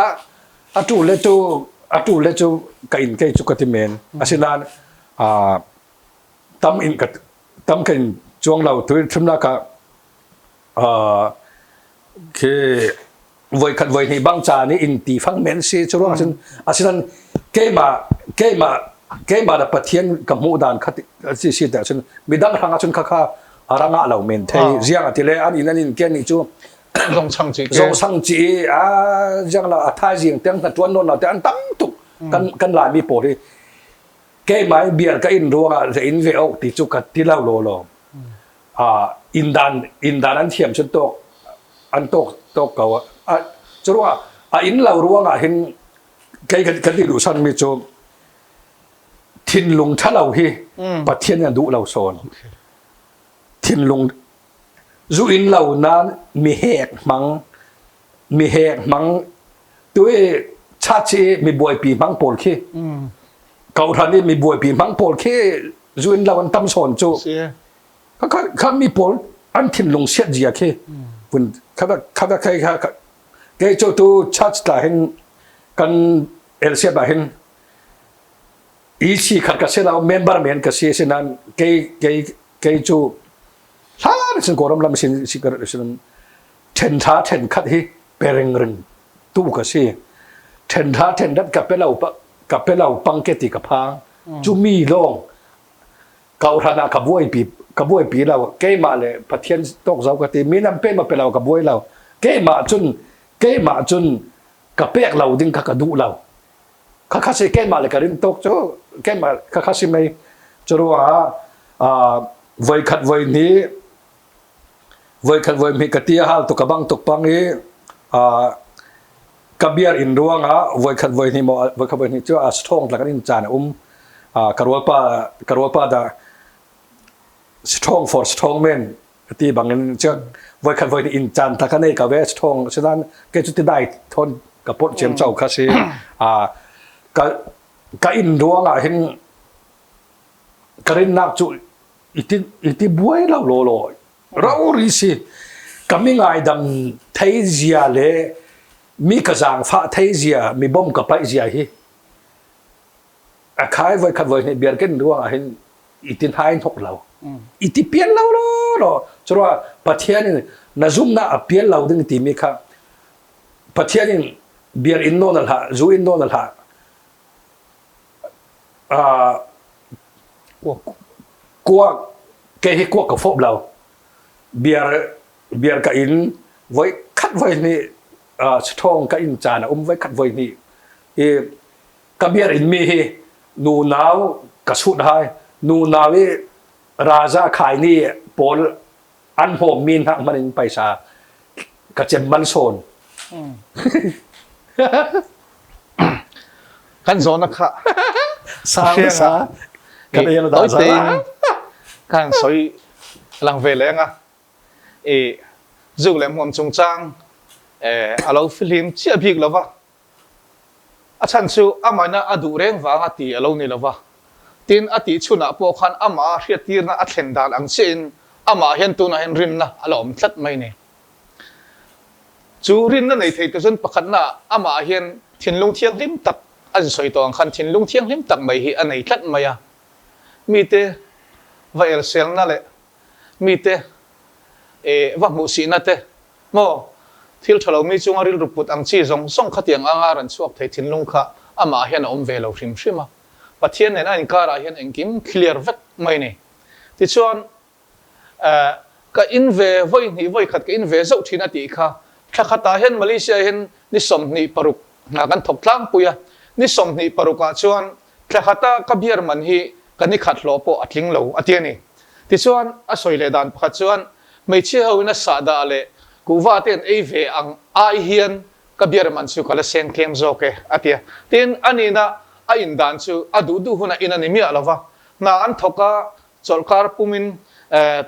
a tu le cu a tu le cu ka in kei cu ka ti men asinain tam in ka tam ka in chuang lo tu thimnak ah Khi voikhat voihnih bang ca nih in ti fang men si cu ruang cun asinain keimah keimah keimah le Pathian ka hmuh dan kha si si te cun midang hrang ah cun khakha a rangah lo men thei ziang ati le an in an in ken ni cu zong chang chi zong sang chi a ziang la a thaizing teng hna tuan non la te an tam tuk kan kan lai mi pawl hi keimah biar ka in ruangah ze in ve ok ti cu ka ti lo lo lo inn dan inn dan an thiam cun tawk an tawk tawk ko a cu ruangah a inn lo ruangah hin kei kan kan ti duh san mi cu thinlung ṭhalo hi Pathian nih a duh lo sawn thinlung zu inn lo nan mi hek hmang mi hek hmang tu i chachi mi buaipi hmang pawl khi ko hran i mi buaipi hmang pawl khi. Zu in lo an tam sawn cu. Kha kha mi pawl an thinlung siat zia khi vun kha kha kha kha kei cu tu church tla hin kan LCF ah hin EC khat ka si lo member men ka si sinan kei kei kei cu hlan sin kawlram lam sin si ka sin then tha then khat hi pereng ring tu ka si then tha then dat ka pe lo ka pe lo pang ke ti ka phang cu mi lawng kohhran ah ka buaipi ka buaipi lo keimah le Pathian tawk zo ka ti mi nan pe ma pe lo ka buai lo keimah cun keimah cun ka pek lo ding kha ka duh lo kha kha si keimah le ka rin tawk cu keimah kha kha si mei cu ruangah voi khat voi hnih voi khat voi hnih ka ti a hal tuk ka bang tuk pang i ka biar inn ruangah voikhat voihnih maw voikhat voihnih cu a strong tla kan in caan a um ka rualpa ka rualpa dah strong for strong men ti bangin cu voikhat voihnih in caan ta ka nei ka ve strong sinan ke cu ti dai thon ka pot chem chau kha si a ka ka in ruangah hin ka rinnak cu iti iti buai lo lo lo Rori si ka mi ngaidam thei zia le mi ka zaangfah thei zia mi bom ka paih zia hi a khai voi khat voi hnih biar ken ruang ah hin itin hai hnok lo iti pian lo lo lo churwa Pathian in na zumna a pian lo ding ti mi kha Pathian in biar in non hlah zu in non hlah Kuak kei hi kuak ka fawp lo. Beer beer ka in voi khat voi hnih saṭhawng ka in caan a um voi khat voi hnih. I ka beer in mi hi nunau ka sut hai. Nunau i raza khai ni pawl an hmawmmi hna hmanh in paisa ka cem man sawn. Kan zawn a kha. Sa sa. Kan ei da za. Kan soi lang ve leng a. E zuk le muam chung chang e alo fihlim chia bik lova. A chhan chu amahna a duh reng vanga ti a lo ni lo va. Tin, a tih chhunah pawh khan amah hriattirna a thlen dan ang chiahin amah hian tunah hian rinna a la awm tlat mai ni. Chu rinna nei thei tu chuan pakhatna amah hian thinlung thianghlim tak a insawi tawh ang khan thinlung thianghlim tak mai hi a nei tlat mai a. Mite va elselna leh mite va hmuhsihna te Maw? Thil tha lo mi chunga rilru put ang chi zawng zawng khatiang anga rawn chhuak thei thinlung kha amah hian a awm ve lo hrim hrim a. Pathian nen a inkarah hian engkim clear vek mai ni. Tichuan, eh, ka in ve vawi hnih vawi khat ka in ve zauh thin a tih kha thla khatah hian Malaysia hian ni 26 hna kan thawk tlangpui a. Ni 26 ah chuan thla khata ka beer man hi ka ni khat hlawh pawh a tling lo a ti a ni. Tichuan, a sawi leh dan pakhat chuan Hmeichhia ho in a sahdah leh kuhva te an ei ve ang ai hian ka beer man chu ka la seng tlem zawk e, a ti a. Tin, a nihna a in dan chu a duh duh hunah in a ni miah lo va. Hna an thawk a, chawlhkar pumin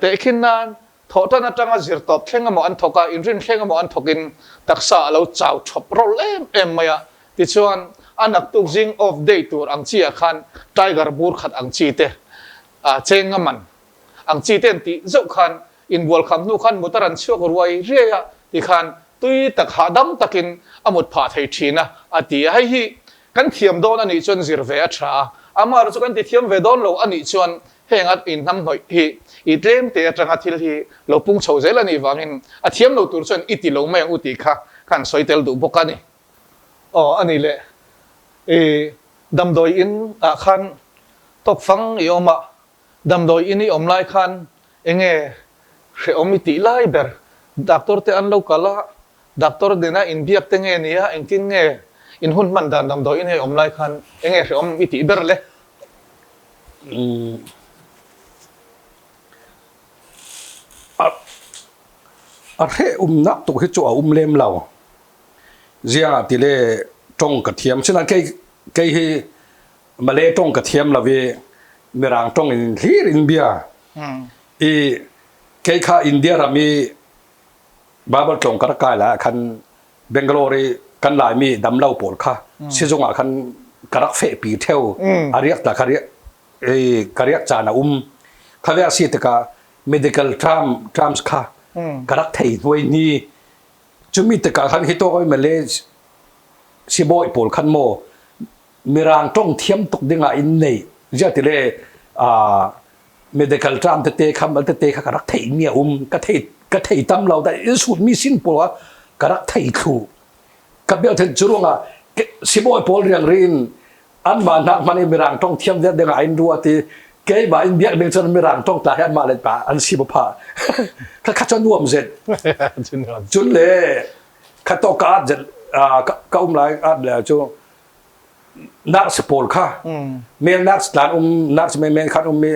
tehkhin nan thawhtan atanga zir tawp thleng emaw an thawk a, inrin thleng emaw an thawkin taksa a lo chau thawp rawlh em em mai a. Tichuan, a naktuk zing off day tur ang chi ah khan tiger bur khat ang chi te cheng a man Ang chi te an tih zauh khan inbual kham hnu khan mut a ran chhuak ruai riai a ti khan tui tak hahdam takin a mut phah thei thin a, a ti a. Hei hi kan thiam dawn a nih chuan zir ve a tha a, amaherawh chu kan ti thiam ve dawn lo a nih chuan heng a inhnamhnawih hi i tlem te atanga thil hi lo pung chho zel a nih vangin a thiam lo tur chuan i ti lo mai ang u tih kha kan sawi tel duh bawk a ni. Aw a nih leh i damdawi in ah khan tawkfang i awm a, Damdawi in i awm lai khan enge hrehawm i tih lai ber? Doctor te an lo kal a, doctor nena inbiak te nge nia, engtin nge in hun hman dan damdawi in i awm lai khan enge hrehawm i tih ber le? A hrehawmnak tuk hi chu a um lem lo. Ziangah ti le tawng ka thiam. Sinain kei kei hi Malay tawng ka thiam lo i Mirang tawng in hlir in bia. I kei kha India ram i Bible tlawng ka rak kai lai ah khan Bangalore i kan Laimi damlo pawl kha sizung ah khan ka rak fehpi theo. A riak ta kha riak. ka riak caan a um. Kha ve a si tikah medical term terms kha ka rak thei hnuai ni. Cumi tikah khan hi tawk Malay sibawi pawl khan maw Mirang tong thiam tuk dingah in nei. Ziah ti le medical term tete kha mal tete kha ka rak theih mi a um. Ka thei ka thei tam lo da in sut mi sin pawl ka rak thei thlu. Ka bel then cu ruangah sibawi pawl riang rin anmah hnak hmanh in mirang tong thiam deuh ding ah in ruat i keimah in biak ding cun mirang tong tla hi anmah le pa an si pha kha kha cu nuam zet cun le kha to ka at zet ka um lai at le cu nurse pawl kha male nurse tlan um nurse men men khan um mi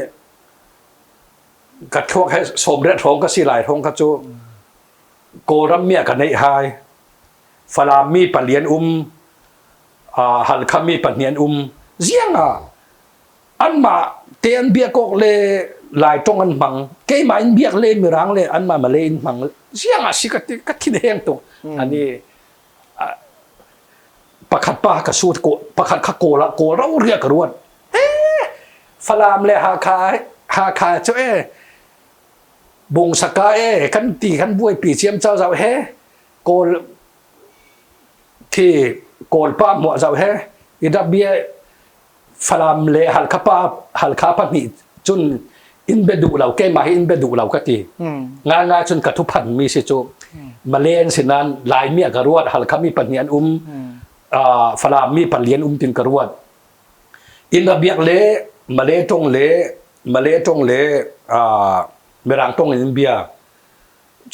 ka thuak he som ret hrawng ka si lai hrawng kha cu Kawlram mi a ka neih hai Falam mi palian um Halkha mi pahnih an um. Ziang ah anmah te an biak awk le Lai tong an hmang. Keimah in biak le Mirang le anmah Malay in hmang. Ziang ah si ka ti ka thin heng tuk. Ani pakhat pa ka su pakhat kha kawl ah kawl ro ria ka ruat. Eh Falam le Hakha Hakha cu eh Bungsaka eh kan ti kan buaipi ciam chau zau he kawl Khi Kawlpa hmuah zoh he i bia Falam le Halkha pa Halkha pahnih cun in bia duh lo keimah hi in bia duh lo ka ti. Ngaingai cun ka thuphan mi si cu Malay an si nain Laimi a ka ruat Halkha mi pahnih an um Falam mi pali an um tin ka ruat. In biak le Malay tong le Malay tong le Mirang tong in bia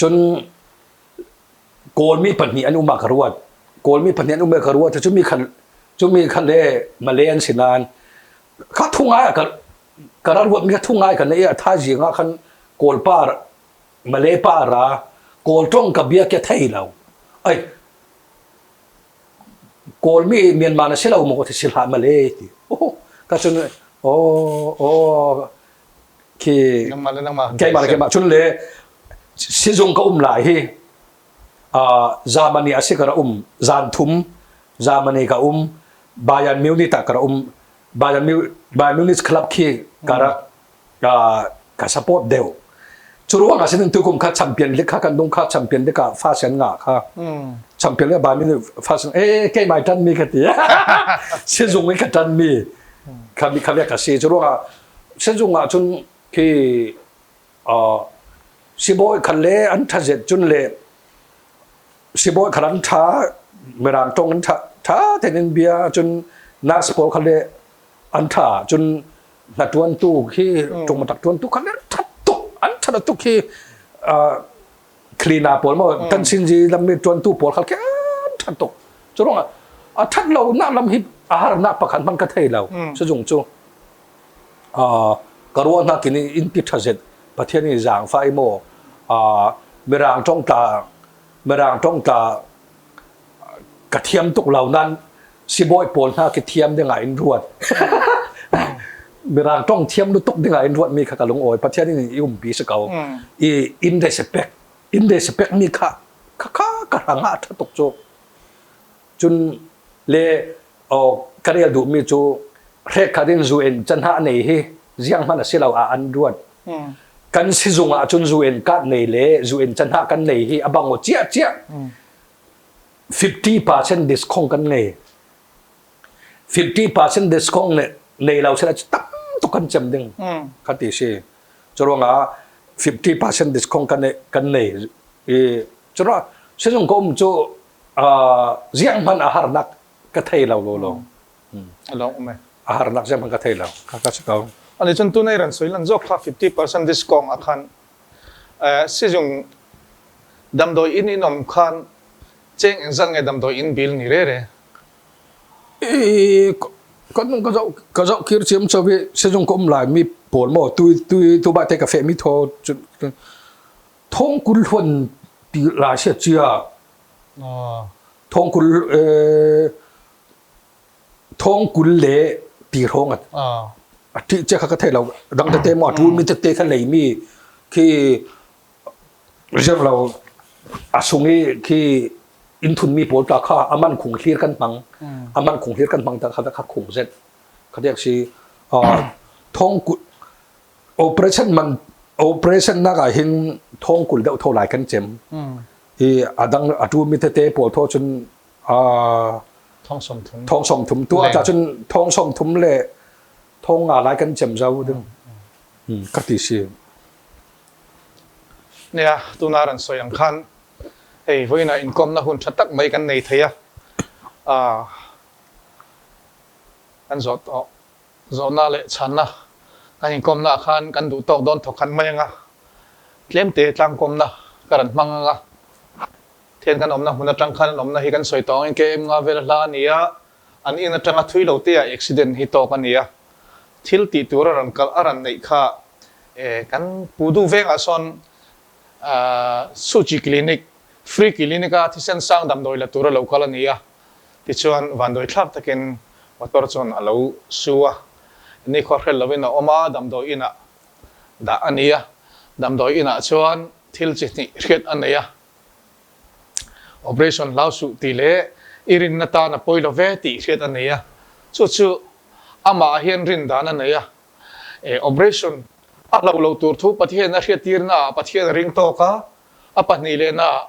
cun Kawlmi pahnih an um ah ka ruat. Kawlmi pahnih an um ah ka ruat. Cumi khan cumi khan le Malay an si nain kha thu ngai ka ka ra ruat mi kha thu ngai kan i a thaizing ah khan Kawlpa Malay pa ra Kawl tong ka bia ke thei lo. Ai Kawlmi Myanmar na si lo maw ti si hlah Malay ti. Oh ka cun oh oh khi nangmah le nangmah keimah le keimah cun le sizung ka um lai hi Germany a si ka ra um zan thum Germany ka um Bayern Munich ta ka ra um Bayern Bayern Munich club khi ka rak ka support deuh cu ruang ah sin tukum kha champion league kha kan dung kha champion league ah fa sen nga kha champion league Bayern Munich fa sen eh keimah tan mi ka ti sizung i ka tan mi kha mi kha ka si cu ruang ah sizung ah cun khi sibawi khan le an ṭha zet cun le sibawi khan an ṭha mirang ṭong an ṭha ṭha tein in bia cun nurse pawl khan le an ṭha cun hnaṭuantu khi ṭung tak ṭuantu khan le ṭha tuk an ṭha tuk khi cleaner pawl maw kan sinzi lam mi ṭuantu pawl kha an ṭha tuk cu ruangah a ṭhat lo nak lam hi a harnak pakhat hmanh ka thei lo sizung cu Ka ruahnak in innpi ṭha zet Pathian nih zaangfah i maw Mirang ṭong tla Mirang ṭong tla ka thiam tuk lo nain sibawi pawl hna khi thiam dingah in ruat. Mirang ṭong thiam lu tuk dingah in ruatmi kha ka lungawi. Pathian nih i umpi si ko. I inn respect inn respect mi kha kha kha ka hrang ah a ṭha tuk cu. Cun le ka rel duhmi cu hrekkhat in zu in canhah nei hi ziang hmanh a si lo ah an ruat. Kan sizung ah cun zu in kat nei le zu in canhah kan nei hi a bang cia cia 50% discount kan ngei. 50% discount ne nei lo sila tam tuk kan cem ding kha ti si. Curuangah 50% discount kan kan nei i curuangah sizung ka um cu ziang hmanh a harnak ka thei lo lo lo. A lawng um e. A harnak ziang hmanh ka thei lo. Ka ka si ko. Ani cun tunai ran soi lan zawk kha 50% discount a khan sizung damdawi inn in om khan cheng engzat nge damdawi inn bill ni re re. I kan nung ka zoh ka zoh kir chiam chawi sizung ka um lai mi pawl mo tu tu tu ba te ka fe mi tho thong kul hluan ti la sia chia thong kul thong kul le ti hrawng a ṭih che kha ka thei lo dang tete maw a ṭul mi tete kha lei mi khi zir lo a sung i khi inn thun mi pawl ta kha aman khung hlir kan hmang aman khung hlir kan hmang ta kha kha khung zet kha dek si. Thong kul operation man operation nak ah hin thong kul deuh tho lai kan chem. I adang atu mi tete pawl tho cun thong som thum thong som thum tu ta cun thong som thum le thong nga lai kan chem zau ding. Ka ti si. Nia tuna ran soi ang khan hei voina inkomna hun tha tak mai kan nei thei a. Kan zawh tawh. Zawhna leh chhanna kan inkawmna ah khan kan duh tawk dawn thawk khan mai anga, tlemte tlangkawmna ka rawn hmang anga, thian kan awmna hmun atang khan an awmna hi kan sawi tawh angin KM nga vel a hla a ni a, an in atanga thui lo te ah accident hi tawk a ni a, thil tih tur a rawn kalh a rawn neih kha kan pu duh vengah sawn Suchi Clinic, Free Clinic a thisen sang damdawi la tur a lo kal a ni a. Tichuan, vanduai thlak takin motor chuan a lo su a, nikhua hrel lovin a awm a, damdawi inah dah a ni a. Damdawi inah chuan thil chi hnih hriat a nei a, Operation hlau suh tih leh i rinna tan a pawi lo ve tih hriat a nei a. Chu chu amah hian rin dan a nei a, operation a hlauh loh tur thu Pathian a hriattirna ah Pathian a ring tawk a, a pahnih lehna ah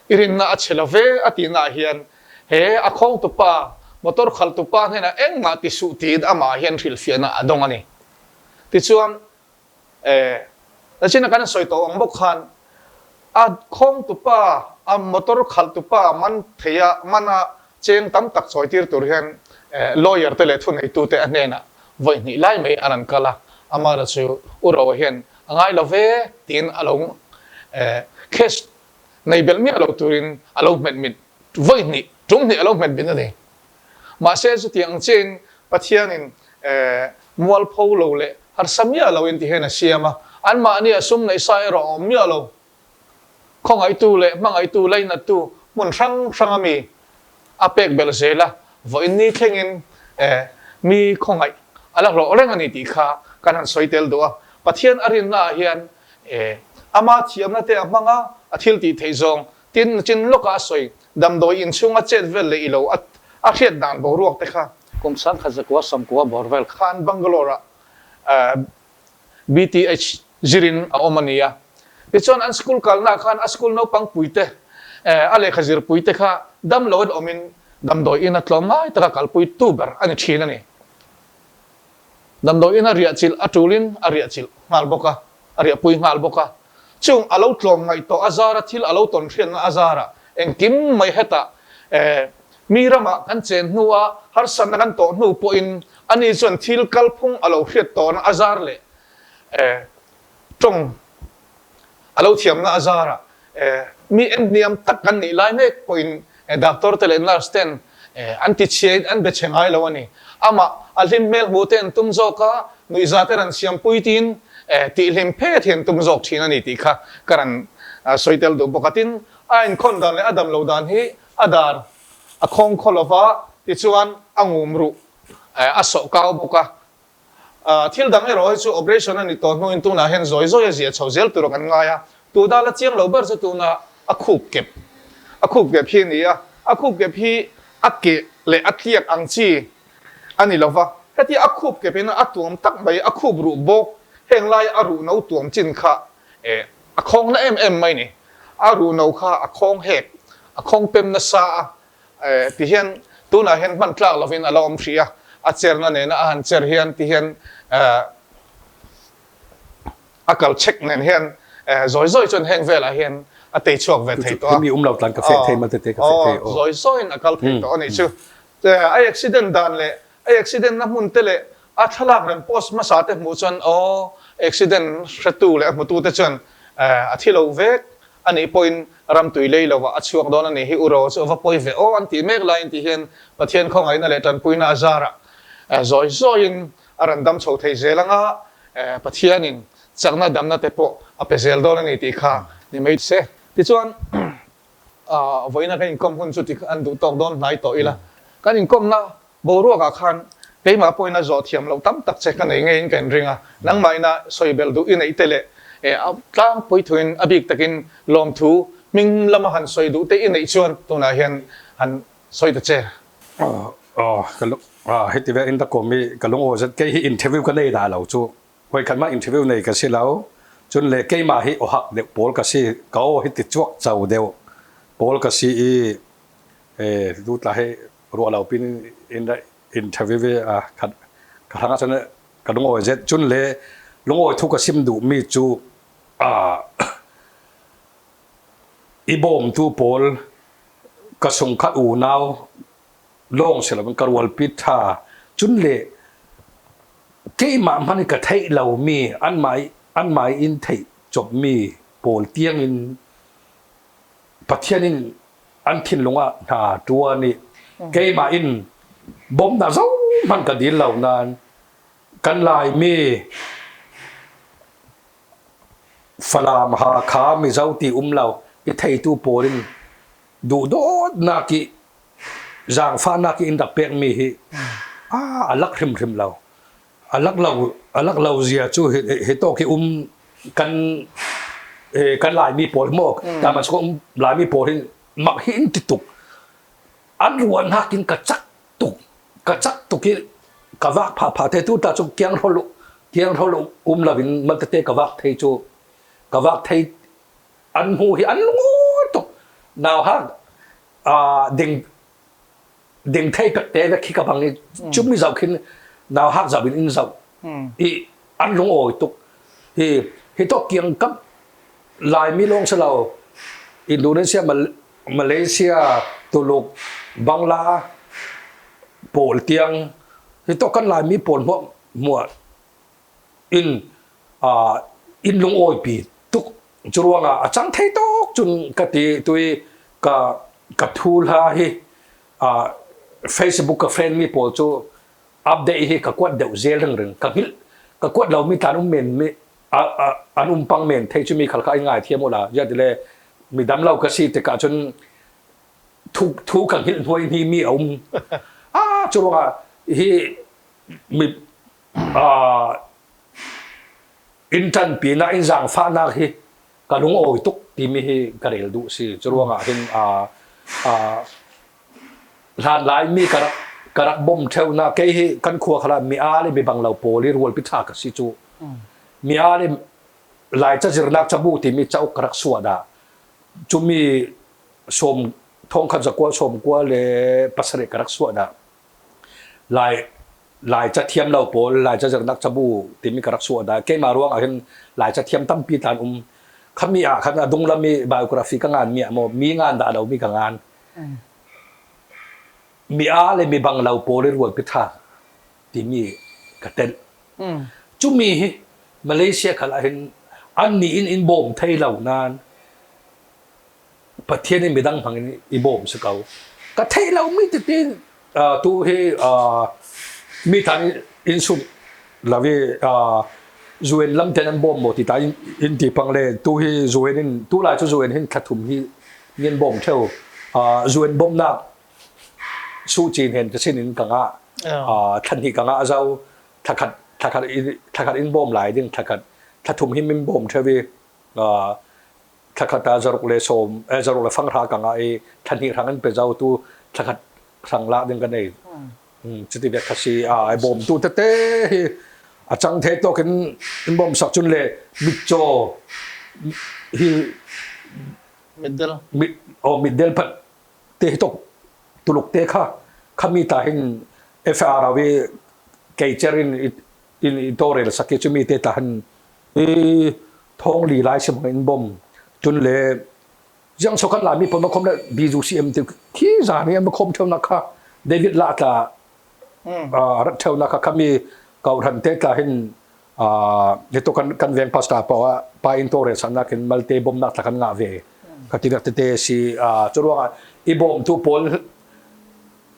I rinna a chhe lo ve a tihnaah hian he a khawngtupa, motor khalhtupa hnenah engmah ti suh tiin amah hian hrilhfiahna a dawng a ni. Tichuan, nachina kan sawi tawh ang bawk khan a khawngtupa, a motor khalhtupa man theia mana cheng tam tak chawitir tur hian lawyer te leh thuneitute a hnenah vawi hnih lai mai an rawn kal a, amara chu U Roa hian a ngai lo ve tiin a lo case nei belh miah lo turin a lo hmet mit vawi hnih, tum hnih a lo hmet mit a ni. Mahse chutiang ang chiahin Pathianin mualpho lo leh harsa miah loin ti hian a siam a, anmahni a sum neih sa erawh a awm miah lo. Khawngaihtu leh hmangaihtu lainattu hmun hrang hrang a mi a pek belh zel a, vawiin ni thlengin mi khawngaih a la hlawh reng a ni tih kha kan han sawi tel duh a. Pathian a rinna ah hian ama thiamna te a hmang a, a thil tih theih zawng tin chin lawkah a sawi, damdawi inchhunga chet vel leh ilo a hriat dan boruak te kha. Kum sangkhat zakua sawmkua bawr vel khan Bangalore ah BTH zirin a awm a ni a. Tichuan an school kalnaah khan a school naupang puite, a lehkha zirpuite kha damlo an awmin damdawi ina tlawm ngai taka kalpui tu ber a ni thin a ni. Damdawi ina riah chilh a tulin a riah chilh nghal bawk a, a riahpui nghal bawk a. Chung a lo tlawm ngaih tawh a zara thil a lo tawn hriatna a zara engkim mai hetah mi ramah kan chen hnua harsatna kan tawh hnu pawhin ani chuan thil kalphung a lo hriat tawhna a zar leh tawng a lo thiamna a zara mi enhniam tak kan nih lai mek pawhin doctor te leh nurse ten an ti chhiain an be chhe ngai lo a ni. Amah a hlim hmel hmuh te an tum zawk a, nuihza te rawn siampui tiin tihhlim phet hi an tum zawk thin a ni tih kha ka rawn sawi tel duh bawk a. Tin, a inkhawn dan leh a dam lo dan hi a dar a khawng khaw lo va, tichuan a ngum ruh a sawh kau bawk a. Thil dang erawh hi chu operation a ni tawh hnuin tunah hian zawi zawi a ziah chho zel tur kan ngai a, tuna la chiang lo ber chu tuna a khup kep, a khup kep hi a ni a, a khup kep hi a keh leh a tliak ang chi a ni lo va, hetia a khup kep in a tuam tak mai, a khup ruh bawk, heng lai a ruh no tuam chin kha a khawng na em em mai ni, a ruh no kha a khawng hek, a khawng pem nasa a, Ti hian tunah hian hman tlak lovin a la awm hrih a, a cherna nena a han cher hian ti hian a kal chek nen hian zawi zawi chuan heng velah hian a tei chhuak ve thei tawh a. Hemi um lo tlan ka feh thei malte te ka feh thei aw. Zawi zawiin a kal thei tawh a nih chu. A accident dan leh a accident na hmun te leh a thlalak reng post hmasa te hmuh chuan aw accident hretu leh a hmutu te chuan a thi lo vek A nih pawhin ram tui lei lovah a chhuak dawn a nih hi u Ro chu a va pawi ve aw an tih mek laiin ti hian Pathian khawngaihna leh tanpuina a zarah zawi zawiin a rawn dam chho thei zel anga Pathianin chakna damna te pawh a pe zel dawn a ni tih kha ni mai se. Tichuan vawiina kan inkawm hun chu ti an duh tawk dawn hnai tawh ila kan inkawmna Boruakah khan keimah pawhin a zawh thiam loh tam tak che ka nei ngeiin ka inring a, nangmahina sawi belh duh i neih te leh a tlangpui thuin a bik takin lawmthu hming lama han sawi duh te i neih chuan tunah hian han sawi ta che. Aw ka lung ah heti ve in ka kawm i ka lungawi zet kei hi interview ka nei dah lo chu voikhat mah interview nei ka si lo cun le keimah hi awhak deuh pawl ka si ka aw hi ti chuak cho deuh pawl ka si i e tu tla hi ruah lo pin in interview i a khat ka hrang ah cun ka lungawi zet cun le lungawi thu ka sim duh mi cu ah i bawmtu pawl ka sungkhat unau lawng si loin ka rualpi ṭha cun le keimah hmanh ka theih lomi anmah anmah in theih copmi pawl tiangin Pathian in an thinlung ah hna ṭuan i keimah in bawmhnak zohhmanh ka dil lo nain kan Laimi Falam Hakha Mizo ti um lo i theitu pawl in duhdawtnak i zaangfahnak i in rak pekmi hi a lak hrimhrim lo. A lak lo a lak lo zia cu hi tawk hi um kan kan Laimi pawl maw ta man um Laimi pawl hin mak hi in ti tuk an ruahnak in ka cak tuk ka cak tuk i ka vak pha pha te tu ta cu kiang hrol kiang hrol um lo in man tete ka vak thei cu ka vak thei an hmu hi an lungu tuk nau ha ding ding thei pek te khi ka bang i chumi zau khin nau hak zau in in zau i an lung awi tuk hi hi to kiang kap Laimi lawng si lo Indonesia Malaysia Tuluk Bangla pawl tiang hi to kan Laimi pawl hmuah hmuah in in lungawi pi tuk cu ruangah a cang thei tuk cun ka ti tui ka ka thu hla hi Facebook ka friend mi pawl cu update hi ka kuat deuh zel ring ring ka hngilh ka kuat lo mi tlan um men mi an um pang men thei cu mi khal kha ai ngai thiam ula ya le mi dam lo ka si tikah cun thu thu ka hngilh hnuai ni mi a um a cu ruangah hi mi in ṭanpinak in zaangfahnak hi ka lung awi tuk timi hi ka rel duh si cu ruangah hin hlan laimi ka rak ka rak bom ṭheu na kei hi kan khua khala mi a le mi bang lo pawl i rualpi ṭha ka si cu mi a le lai cazirnak cabu timi cauk ka rak suah dah cumi sawm thongkhat zakua sawm kua le pasarih ka rak suah dah Lai Lai cathiam lo pawl Lai cazirnak cabu timi ka rak suah dah keimah ruang ah hin Lai cathiam tampi tlan um khami ah khan a dunglam i biography ka ngan mi ah maw mi ngan dah lo mi ka ngan mi a le mi bang lo pawl i rual pi tha timi ka telh cumi hi Malaysia khal ah hin an nih in in bawm thei lo nain Pathian in midang hmang in i bawm si ko. Ka theih lomi tete tu hi mi tan in sum lawi zuen lam ten an bawm maw ti ta in ti pang le tu hi zuen in tu lai cu zuen hin thlathum hi ngin bawm theo zuen bawmnak su chin hen ka sin in ka nga thlan hi ka nga zau thakhat thakhat thakhat in bawm lai ding thakhat thlathum hi min bawm theo i thlakhat ah zaruk le sawm eh, zaruk le fanghra ka ngah i thlahnih hrang in pe zau tu thlakhat hrang lak ding ka nei cuti vek kha si a ai bawmtu tete hi a cang the tawk in in bawm sak cun le mitcaw hi mitdel mit oh mitdel pat te hi tok tuluk te kha khami ta hin FR awi keicer in in i tawrel sak i cumi te ta han i thong li lai sim in bom cun le jiang sokat la mi pon ma khom le bizu cm te khi za ni ma khom theu na kha David la tla rat theu na kha khami kau ran te tla hin ni to kan kan veng pastor pa pa in tore san na kin malte bom nak tla kan nga ve khati te te si churuanga i bom tu pol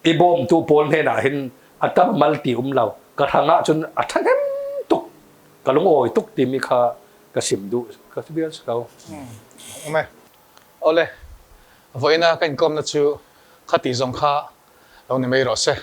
i bawmtu pawl hnenah hin a tam mal ti um lo ka hrang ah cun a ṭhahnem tuk ka lungawi tuk timi kha ka sim duh ka si vial si ko. Ume. Ole voina kan kom na chu khati zong kha lo ni mei ro se.